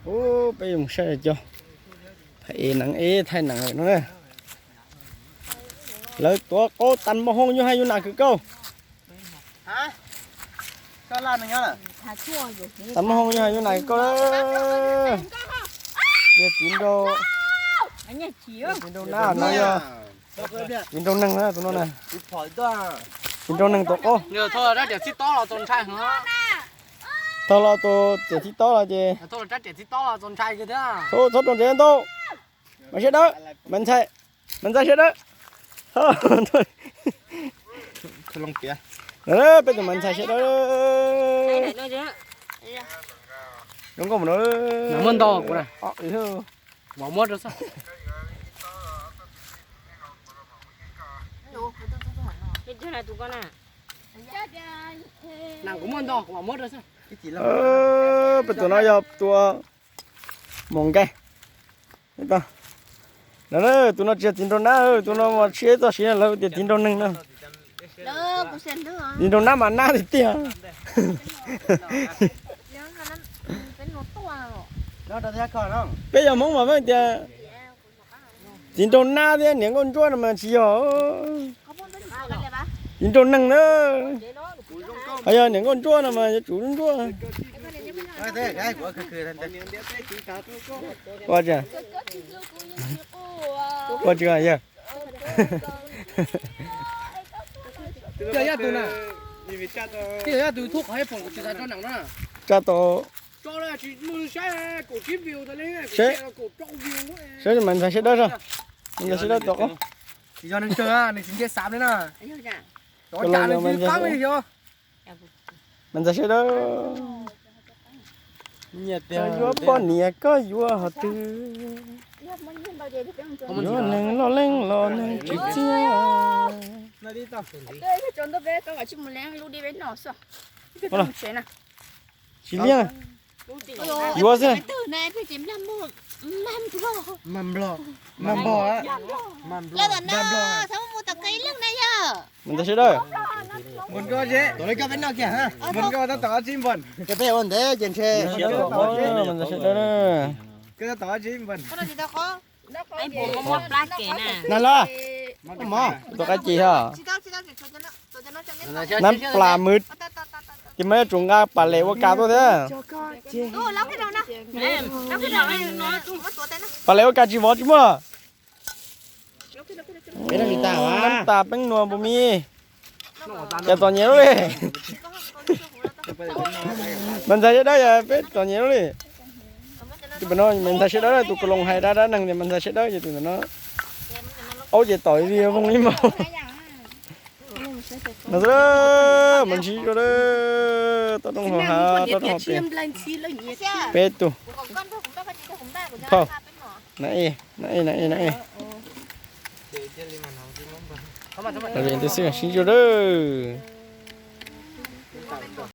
Ub, peb yuav mus saib cov phaim es nees es thaij nees lawm no na. Lawv tuav qaub tas npoo hoo yuav hais yus nas kwv kauj. Tas npoo hoo yuav hais yus nas kwv kauj. Yog txiv nraug, txiv nraug nab no yog txiv nraug neeg na tus no na. Txiv nraug neeg tuav qaub. Thauj los tus tiam thib tob los ces. Txhob rau ntev ntau. Mas siab dawb, mas ntxhais, mas ntxhais siab dawb. Peb tus mas ntxhais siab dawb. Zoo nkauj mus no. Muab ntau kuv na. Muab rau xwb. Kuv muab ntau kuv muab rau xwb. Peb tus no yog tua mus nkaij. Tus no tsis yog txiv nraug nab, tus no mas tsis txoj siv lawv tias txiv nraug neeg no. Txiv nraug nab mas nab tiag tiag. Peb yog Hmoob mas peb tias txiv nraug nab thiab niam nkauj ntsuab no mas tsis yog. Txiv nraug neeg na. Ho yog niam nkauj ntsuab no mas yuav tsum ntsuab. Ua tsi, ua tsi yog. Yog tus na, yog tus thub qhov ib poom kuv tsis xav tso nees no. Tsa tau. Saib, saib mas ntxhais siab dawb, mas ntxhais siab dawb tau. Mas ntxhais siab dawb. Koj yuav poj niam koj yuav qhov twg? Yuav neeg loj leej los neeg tsis txiaj. Tsis liab, yuav xwb. Mas ntxhais siab dawb. Mas ntxhais siab dawb. Na los, tus qaib ci hos. Nab plas mws, ces mas yuav tsum nqa pam lem ua kas tuaj thiab. Pam lem ua kas tsis vov tsis muaj. Nab tas peeb nua npua mi. Cas txom nyem lub li. Mas ntxhais siab dawb yog peb txom nyem lub li. Tus pem no mas ntxhais siab dawb, tus ka loos hais dab dab neeg tias mas ntxhais siab dawb ces tus ntawm no. Aub ces tom vij voog ib npaug. No xwb, mas ntsis rau toj roob hauv hav toj roob hauv pes. Peb tug phauj, na e, na e, na e, na e. Los tus xwb sib ntsuj dawb.